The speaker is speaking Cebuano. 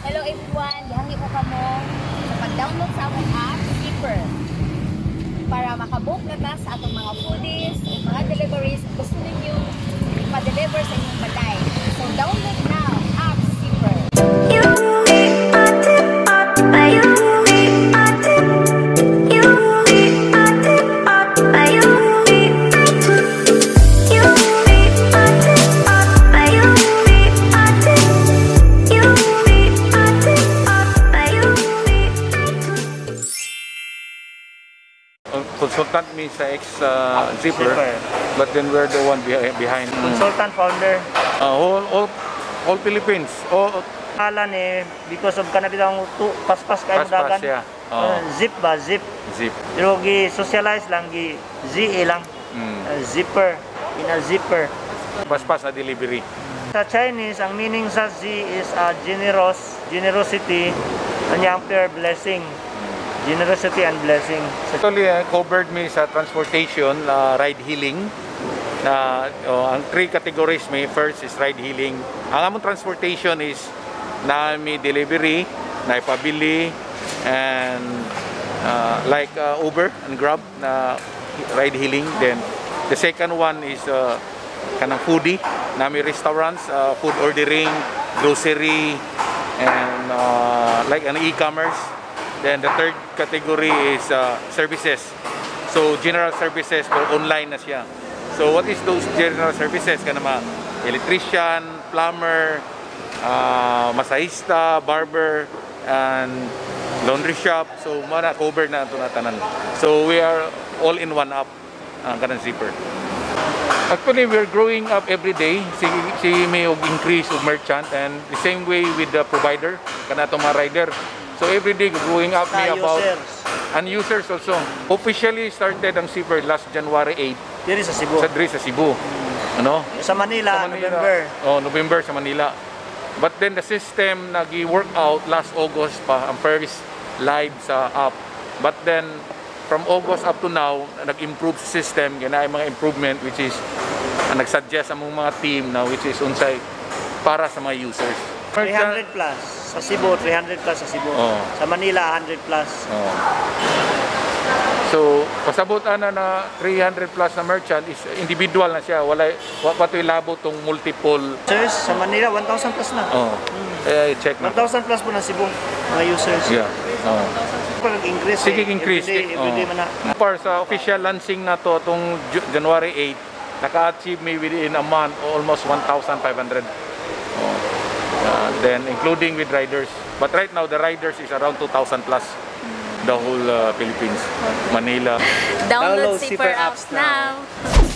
Hello everyone, gihangyo ko kamo sa pag-download sa among app, Zipper, para makabook na ta sa atong mga foodies o mga deliveries gusto ninyo ipa-deliver sa inyong balay. So download now, app Zipper. You are you you are you you are you you are you. Consultant mi sa ex Zipper, Zipper. But then we're the one behind. Consultant, founder. All Philippines. All Kala ni because of kana bitang tu paspas kayo Paspas, dagan. Yeah. Oo. Zip ba, zip. Zip. Pero gi socialize lang, gi ZE lang. Zipper, in a zipper. Paspas na delivery. Sa Chinese, ang meaning sa Z is generous, generosity, kanya ang pure blessing. Generosity and blessing. Sa Actually, covered mi sa transportation, ride hailing. Na oh, ang three categories may first is ride hailing. Ang among transportation is na may delivery, na ipabili, and like Uber and Grab na ride hailing. Then the second one is kanang foodie, na may restaurants, food ordering, grocery, and like an e-commerce. Then the third category is services. So general services pero online na siya. So what is those general services? Kana mga electrician, plumber, masahista, barber, and laundry shop. So mana cover na ito na tanan. So we are all in one app ang kanang Zipper. Actually, we're growing up every day. Si may og increase of merchant and the same way with the provider, kana atong mga rider. So every day growing up Sa may about users. And users also. Officially started ang Zipper last January 8 Diri sa Cebu. Sa diri sa Cebu. Ano? Sa Manila, Sa Manila. November. Oh, November sa Manila. But then the system nagi-work out last August pa ang first live sa app. But then from August up to now, nag-improve sa system, kaya mga improvement which is ang nag-suggest ang mga team na which is unsay para sa mga users. 300 plus. Sa Cebu, 300 plus sa Cebu. Oo. Sa Manila, 100 plus. Oh. So, pasabot ana na 300 plus na merchant is individual na siya. Wala wa pa to'y labo tong multiple. Users, sa Manila, 1,000 plus na. Oh. Eh, check na. 1,000 plus po na Cebu, mga users. Yeah. Oh. Pa nag-increase. Sige, eh. increase. Every day Oh. man na. Par sa official launching na to atong January 8, naka-achieve mi within a month almost 1,500. Oh. Then including with riders. But right now the riders is around 2,000 plus the whole Philippines. Manila. Download Download Zipper Zipper apps apps now. Now.